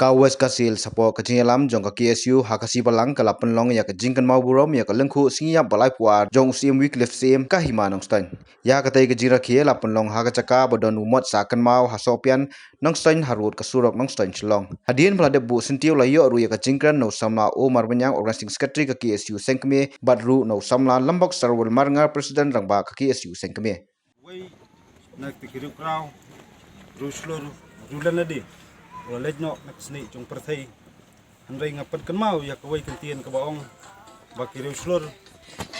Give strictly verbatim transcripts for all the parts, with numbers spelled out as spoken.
Ka West Khasi Hills hapoh ka jingïalam jong ka K S U ha Khasi Balang ka la pynlong ïa ka jingkynmaw burom ïa ka lyngkhuh sngi ïap ba laiphew ar jong u Syiem Wycliffe Syiem ka Hima Nongstoiñ. Ïa katei ka jingrakhe la pynlong ha ka jaka ba don u Mot Sah Kynmaw ha Sohpian Nongstoiñ harud ka surok Nongstoiñ Shillong. Hadien ba la dep buh syntiew la ïoh ruh ïa ka jingkren na u samla Omar Baniang, Organizing Secretary ka K S U Sengkmie, bad ruh na u samla Lymbok Sarwil Marngar, President Rangbah ka K S U Sengkmie. Wei na ki riewkhraw, riewshlur, riewlad lade u la leit noh na ka snieh jong pyrthei. Hynrei nga pynkynmaw ïa kawei ka ktien kaba ong ba ki riewshlur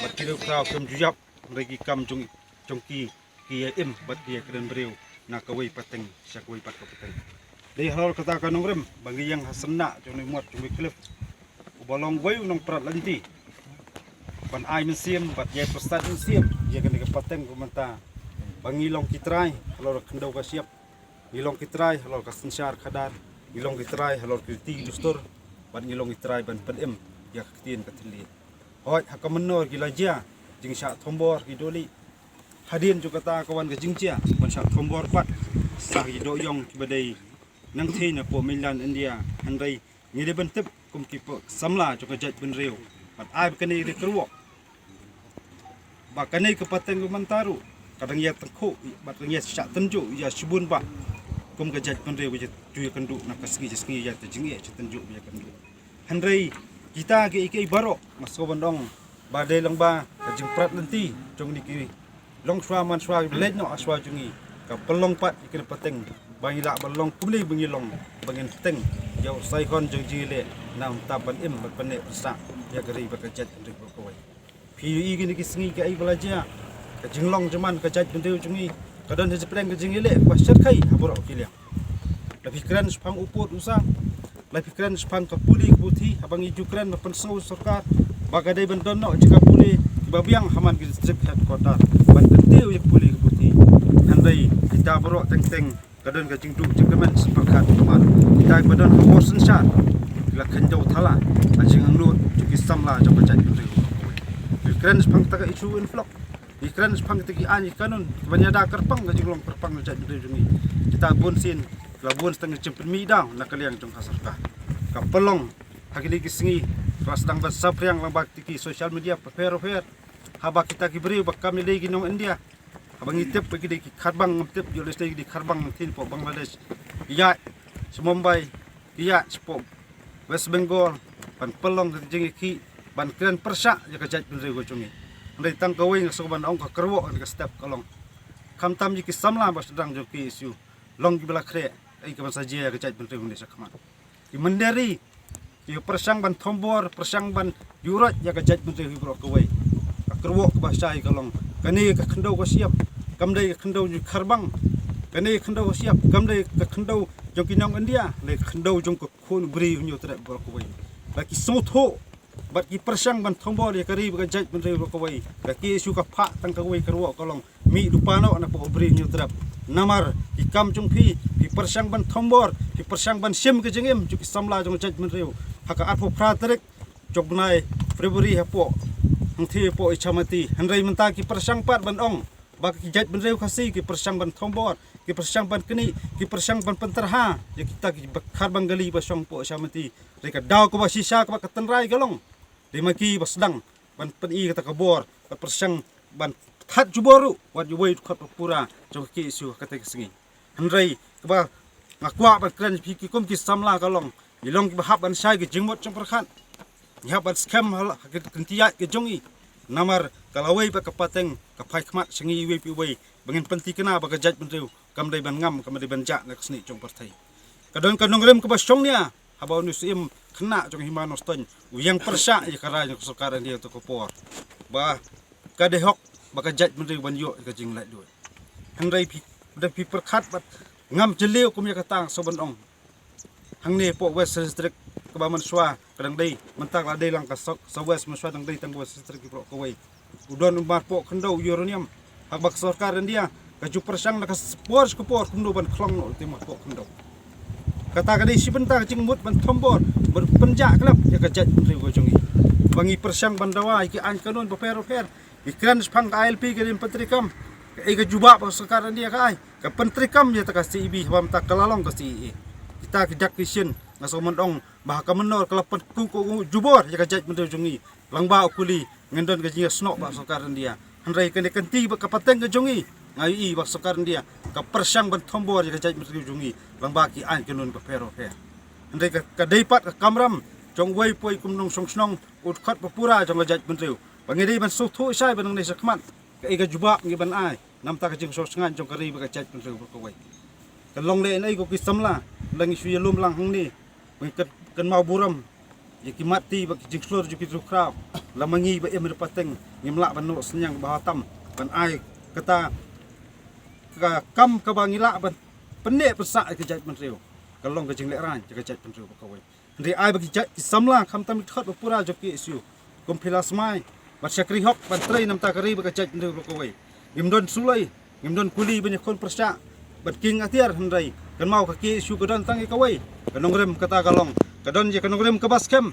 bad ki riewkhraw kim ju ïap, hynrei ki kam jong, jong ki, ki ïa im bad ki ïa kren briew na kawei pateng sha kawei pat ka pateng. Dei halor kata ka nongrim ba ngi ïeng ha syndah jong u Mot jong u Wycliffe, uba long uwei u nongprat lynti, ban ai mynsiem bad ïai pyrsad mynsiem ïa kane ka pateng ba mynta, ba ngi long ki trai halor ka khyndew ka shyiap, ngi long ki trai halor ka synshar khadar, ngi long ki trai halor ki riti dustur, bad ngi long ki trai ban pynim ïa ka ktien ka thylliej. Hooid, ha ka mynnor ki la jia jingshah thombor ki dohlieh. Hadien jong kata ka wan ka jingjia ban shah thombor pat sa ki dohïong kiba dei nangthie napoh mainland India. Hynrei ngi dei ban tip kum ki samla jong ka jaitbynriew, bad ai ba kane ka dei kyrwoh ba kane ka pateng ka mynta ruh ka dang ïa tyngkhuh bad ka dang ïa shah tynjuh ïa shibun bah kum ka jaitbynriew, ïa ju ïa kynduh na ka sngi sha sngi, ïa ka jingeh sha tynjuh ïa kynduh. Hynrei kita kiei kiei baroh nga sngewbha ban ong ba dei lang ba ka jingprat lynti jong kine ki longshuwa manshuwa leit noh shuwa jong ngi ka pynlong pat ïa kane ka pateng ba ngi lah ban long kumne ba ngi long, ba ngin teng ïa u saikhon jong jingïaleh na bynta ban im bad pynneh pynsah ïa ka ri bad ka jaitbynriew kawei. Phi ïohi kine ki sngi kaei ba la jia, ka jinglong jingman ka jaitbynriew jong ngi ka don ha jingpdeng ka jingïaleh ba shyrkhei ha baroh ki liang. La phi kren shaphang u pud u sang, la phi kren shaphang ka pule ka puthi, haba ngi ju kren ba pynsngew sorkar ba ka dei ban don noh jaka pule kiba biang ha man ki district headquarter ban kyntiew ïa ka pule ka puthi. Hynrei kita baroh teng teng ka don ka jingduh jingkmen sngewbha ka mat. Kita kiba don ka bor synshar ki la kheiñ da u thala ha jingangnud jong ki samla jong ka jaitbynriew. Ki kren shaphang kata ka issue influx, ki kren shaphang kata ki aiñ ki kanun kiban ïada kyrpang ka jinglong kyrpang ka jaitbynriew jong ngi. Kita bun sien ki la bun sdang ka jingpynmih daw na ka liang jong ka sorkar. Ka pynlong ha kine ki sngi ka la sdang ban saphriang lang bad ki social media bapher bapher, haba kita ki briew ba kam ïalei ki nong India, haba ngi tip ba ki dei ki kharbang, ngam tip ïoh lei ki dei kharbang, nangthie napoh Bangladesh, ki ïaid sha Mumbai, ki ïaid shapoh West Bengal ban pynlong ka jingïakhih ban kren pyrshah ïa ka jaitbynriew ka jong ngi. Hynrei tang kawei nga sngewbha ban ong, ka kyrwoh ka step ka long, khamtam ïa ki samla ba sdang jong ka K S U, long kiba la khreh ïa kaban sa jia ïa ka jaitbynriew hangne sha khmat. Ki mynder ri ki pyrshang ban thombor, pyrshang ban ïuhroit ïa ka jaitbynriew hi baroh kawei. Ka kyrwoh kaba shai ka long, kane ka khyndew ka shyiap kam dei ka khyndew jong ki kharbang. Kane ka khyndew ka shyiap kam dei ka khyndew jong ki nong India, ne ka khyndew jong ka khun briew Hynñiewtrep baroh kawei. Ba ki sngewthuh bad ki pyrshang ban thombor ïa ka ri bad ka jaitbynriew baroh kawei. Ka K S U ka phah tang kawei ka kyrwoh ka long, mih lypa noh napoh u briew Hynñiewtrep. Namar ki kam jong phi, phi pyrshang ban thombor, phi pyrshang ban shim ka jingim jong ki samla jong ka jaitbynriew ha ka arphew phra tarik jong u bnai February hapoh, hangthie hapoh Ichamati. Hynrei mynta ki pyrshang pat ban ong ba ki jaitbynriew Khasi ki pyrshang ban thombor, ki pyrshang ban knieh, ki pyrshang ban pyntyrha ïa kita ki kharbang kali ba shong hapoh Ichamati. Hynrei ka daw kaba shisha kaba ka tynrai ka long, dei ma ki ba sdang ban pyni kata ka bor, ban pyrshang ban pynthad jubor ruh wat uwei u dkhot ba pura jong ka K S U ha katei ka sngi. Hynrei kaba nga kwah ban kren ïa phi ki kum ki samla ka long, ngi long kiba hap ban shai ki jingmut jingpyrkhat. Ngi hap ban skhem ha la, ha ki kyntien ka jong ngi. Namar ka lawei bad ka pateng ka phai khmat sha ngi iwei pa iwei, ba ngin pynthikna ba ka jaitbynriew kam dei ban ngam, kam dei ban jah na ka snieh jong pyrthei. Ka don ka nongrim kaba shong nia haba une u Syiem khynnah jong Hima Nongstoiñ u ïeng pyrshah ïa ka rai jong ka sorkar India ha kato ka por, ba ka dei hok ba ka jaitbynriew ban ïoh ïa ka jinglaitluid. Hynrei phi, da phi pyrkhat bad ngam jylliew kum ïa kata, sngewbha ban ong, hangne hapoh West District kaba mynshuwa ka dang dei, mynta ka la dei lang ka South, South West, mynshuwa dang dei tang West District baroh kawei. U don u marpoh khyndew uranium, haba ka sorkar India ka ju pyrshang na ka por sha ka por kumno ban khlong noh ïa u marpoh khyndew. Kata ka dei shi bynta ka jingmut ban thombor, ban pynjah khlem ïa ka jaitbynriew ka jong ngi. Ba ngi pyrshang ban dawa ïa ki aiñ kanun bapher bapher. Ngi kren shaphang ka I L P, ka dei ban pyntreikam. Kaei ka jubab ba ka sorkar India ka ai, ka pyntreikam ïa kata ka C A B, haba mynta ka la long ka C A A. Kita ki dak ki shin Nga sngewmyntoi ba ha ka mynnor ka la pynkup jubor ïa ka jaitbynriew jong ngi. Lyngba u kuli ngin don ka jingïasnoh bad sorkar India. Hynrei kane ka kynti bad ka pateng ka jong ngi, nga ïohi ba sorkar India ka pyrshang ban thombor ïa ka jaitbynriew jong ngi lyngba ki aiñ kainun bapher bapher. Hynrei ka, ka dei pat ka kamram jong uwei pa uwei kum u nongshong shnong, u dkhot bapura jong ka jaitbynriew, ba ngi dei ban sngewthuh shai ba nangne shakhmat kaei ka jubab ngi ban ai namar ka jingshong shngaiñ jong ka ri bad ka jaitbynriew baroh kawei. Ka long lehnohei ko ki samla, lada ngi shu ïalum lang hangne, ba ngi kyn-, kynmaw burom ïa ki mat ti bad ki jingshlur jong ki riewkhraw. Lada ma ngi ba im ha pateng, ngim lah ban noh synñiang ba ha tam ban ai kata ka kam kaba ngi lah ban pynneh pynsah ïa ka jaitbynriew. Ka long ka jinglehraiñ ïa ka jaitbynriew baroh kawei. Hynrei ai ba ki jait ki samla, khamtam ki dkhot bapura jong ka K S U, kum phi la smai ban shakri hok, ban trei namar ka ri bad ka jaitbynriew baroh kawei. Ngim don suloi, ngim don kuli ban ïakhun pyrshah, ban kieng atiar, hynrei kynmaw ka K S U ka don tang ïa kawei ka nongrim, kata ka long ka don ïa ka nongrim kaba skhem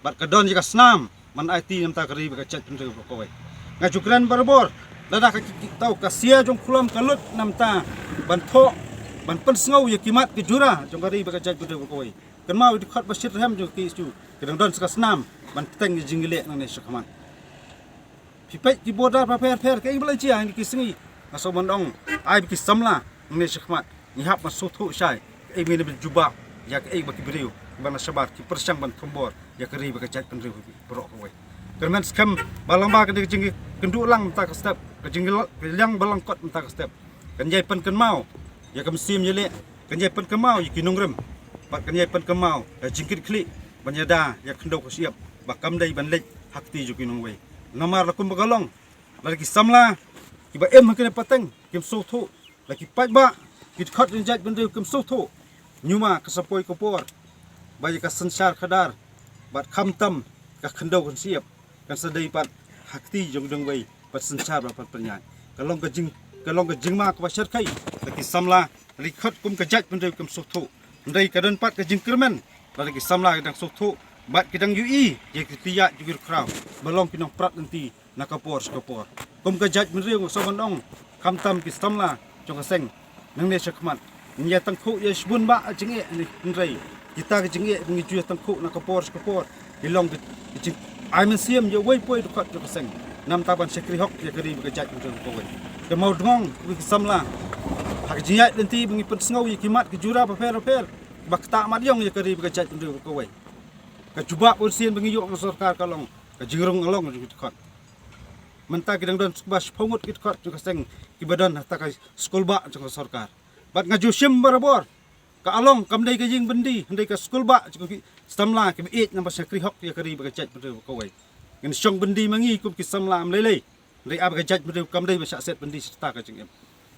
bad ka don ïa ka snam ban aiti namar ka ri bad ka jaitbynriew baroh kawei. Nga ju kren barabor, lada ka ki, ki, tau ka sia jong u khulom ka lut namar ban thoh, ban pynsngew ïa ki mat ki jura jong ka ri bad ka jaitbynriew baroh kawei. Kynmaw ïa ki dkhot ba shitrhem jong ka K S U, ki dang don sa ka snam ban bteng ïa ka jingïaleh nangne shakhmat. Phi peit ki border bapher bapher, kaei ba la jia ha kine ki sngi. Nga sngewmyntoi, ai ba ki samla nangne shakhmat ngi hap ban sngewthuh shai kaei ba ngin ïa jubab ïa kaei ba ki briew kiba na shabar ki pyrshang ban thombor ïa ka ri bad ka jaitbynriew baroh kawei. Kyrmen skhem ba lyngba kane ka jingkynduh lang mynta ka step, ka jingkylliang ba lyngkot mynta ka step, kan ïai pynkynmaw ïa ka mynsiem ïaleh, kan ïai pynkynmaw ïa ki nongrim, bad kan ïai pynkynmaw ïa ka jingkitkhlieh ban ïada ïa ka khyndew ka shyiap ba kam dei ban leit ha kti jong ki nongwei. Namar la kumba ka long, lada ki samla kiba im ha kane ka pateng kim sngewthuh, lada ki paidbah, ki dkhot jong ka jaitbynriew kim sngewthuh, ñiuma ka sa poi ka por ba ïa ka synshar khadar bad khamtam ka khyndew ka shyiap kan sa dei pat ha kti jong ki nongwei ban synshar bad ban pynïaid. Ka long ka jing, ka long ka jingma kaba shyrkhei. Lada ki samla, lada ki dkhot kum ka jaitbynriew kim sngewthuh, hynrei ka don pat ka jingkyrmen lada ki samla ki dang sngewthuh bad ki dang ïohi ïa ki ïaid jong ki riewkhraw ba long ki nongprat lynti na ka por sha ka por. Kum ka jaitbynriew nga sngewmyntoi, khamtam ki samla jong ka seng, nangne shakhmat ngin ïa tyngkhuh ïa shibun bah jingeh, hynrei kita ki jingeh ba ngi ju ïa tyngkhuh na ka por sha ka por ki long ki, ki jingai mynsiem ïa uwei pa uwei u dkhot jong ka seng namar ban shakri hok ïa ka ri bad ka jaitbynriew kawei. Ka Mawdngong, ki samla, ha ka jingïaid lynti ba ngi pynsngew ïa ki mat ki jura bapher bapher ba ktah mat ïong ïa ka ri bad ka jaitbynriew kawei. Ka jubab bunsien ba ngi ïoh na ka sorkar ka long ka jingrung along jong ki dkhot. Mynta ki dang don sha kaba shiphew ngut ki dkhot jong ka seng kiba don ha kata ka skulbah jong ka sorkar. Bad nga ju shim barabor, ka along kam dei ka ïing byndi, hynrei ka skulbah jong ki samla kiba ïeit namar shakri hok ïa ka ri bad ka jaitbynriew kawei. Ngin shong byndi ma ngi kum ki samla ym lei lei, hynrei ai ba ka jaitbynriew kam dei ba shah set byndi sha kata ka jingim.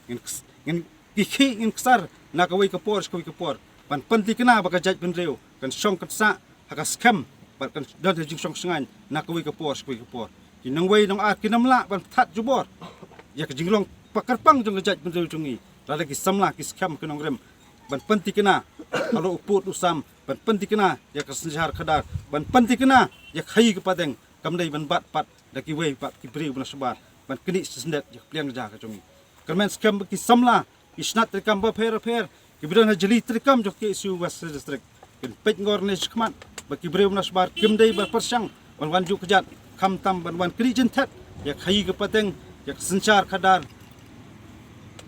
Ngin, ngin ki khih ngin ksar na kawei ka por sha kawei ka por ban pynthikna ba ka jaitbynriew kan shong kan sah ha ka skhem bad kan don ha ka jingshong shngaiñ na kawei ka por sha kawei ka por. Ki nongwei nongar kin ym lah ban pynthad jubor ïa ka jinglong ba kyrpang jong ka jaitbynriew jong ngi lada ki samla ki skhem ki nongrim ban pynthikna halor u pud u sam, ban pynthikna ïa ka synshar khadar, ban pynthikna ïa ka khaïi ka pateng, kam dei ban bat pat da kiwei pat ki briew ba na shabar ban knieh shisynded ïa ka pliang ja ka jong ngi. Kyrmen skhem ba ki samla, ki shnat treikam bapher bapher kiba don ha jylliew treikam jong ka K S U West District kin peitngor ne shakhmat ba ki briew na shabar kim dei ban pyrshang ban wan ju kjat, khamtam ban wan knieh jingthet ïa ka khaïi ka pateng, ïa ka synshar khadar.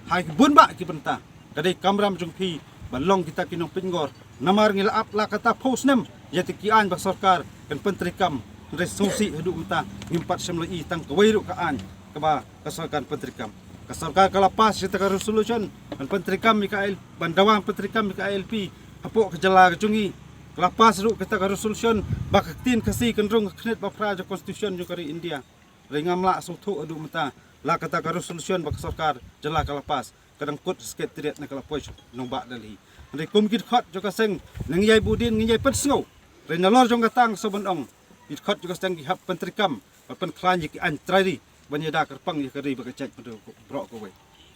Ha ki bun bah ki bynta ka dei kamram jong phi ban long kita ki nongpeitngor. Namar ngi la ap la kata phew snem ïa kita ki aiñ ba sorkar kan pyntreikam, hynrei sngewsih haduh mynta ngim pat shym la i tang kawei ruh ka aiñ kaba ka sorkar pyntreikam. Ka sorkar ka la pass kita ka resolution ban pyntreikam ïa ka I L, ban dawa pyntreikam ïa ka I L P hapoh ka jylla ka jong ngi. Ka la pass ruh kita ka resolution ba ka ktien Khasi kan rung ka khyndiat ba phra jong ka Constitution jong ka ri India. Hynrei ngam lah sngewthuh haduh mynta la kata ka resolution ba ka sorkar jylla ka la pass, ka dang kut Secretariat ne ka la poi sha nongbah Delhi. Hynrei kum ki dkhot jong ka seng, ngi ïai bud dien, ngi ïai pynsngew. Hynrei nalor jong kata nga sngewmyntoi, ki dkhot jong ka seng ki hap pyntreikam bad pynkhlaiñ ïa ki aiñ trai ri ban ïada kyrpang ïa ka ri bad ka jaitbynriew baroh kawei.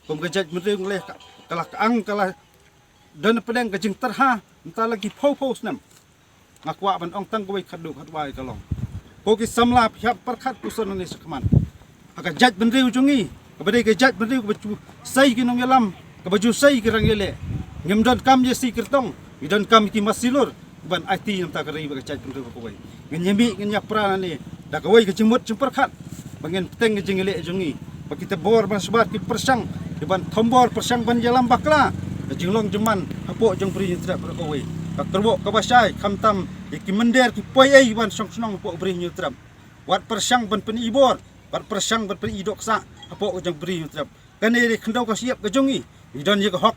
Kum ka jaitbynriew ngi leh ka, ka la ka ang, ka la don pdeng ka jingtyrha mynta la ki phew phew snem. Nga kwah ban ong tang kawei khatduh khatwai ka long, ko ki samla, phi hap pyrkhat puson nangne shakhmat ha ka jaitbynriew jong ngi, kaba dei ka jaitbynriew kaba ju sei ki nongïalam, kaba ju sei ki rangïaleh. Ngim donkam ïa ki kyrtong, ngi donkam ïa ki masilur. ban aiti namar ka ri bad ka jaitbynriew baroh kawei. Ngin ïa mih, ngin ïa pra nangne da kawei ka jingmut jingpyrkhat ba ngin bteng ka jingïaleh jong ngi, ba ki thombor ban sbar, ki pyrshang ki ban thombor, pyrshang ban ïalam bakla ka jinglong jingman hapoh jong Bri Hynñiewtrep baroh kawei. Ka kyrwoh kaba shai, khamtam ïa ki mynder ki poi ei ban shong shnong hapoh Bri Hynñiewtrep. Wat pyrshang ban pyni bor, wat pyrshang ban pyni dohksah hapoh jong Bri Hynñiewtrep. Kane dei khyndew ka shyiap ka jong ngi. Ngi don ïa ka hok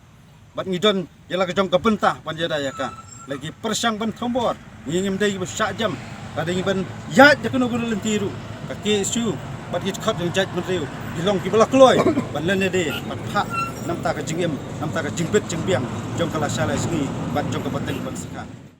bad ngi don ïa la ka jong ka bynta ban ïada ïa ka. Lada ki pyrshang ban thombor, ngi ngim dei ba shah jem, ka dei ban ïaid da kano kano lynti ruh. Ka K S U bad ki dkhot jong jaitbynriew ki long kiba la kloi ban leh ne dei ban phah namar ka jingim, namar ka jingbit jingbiang jong ka lashai lashisngi bad jong ka pateng pansngiat.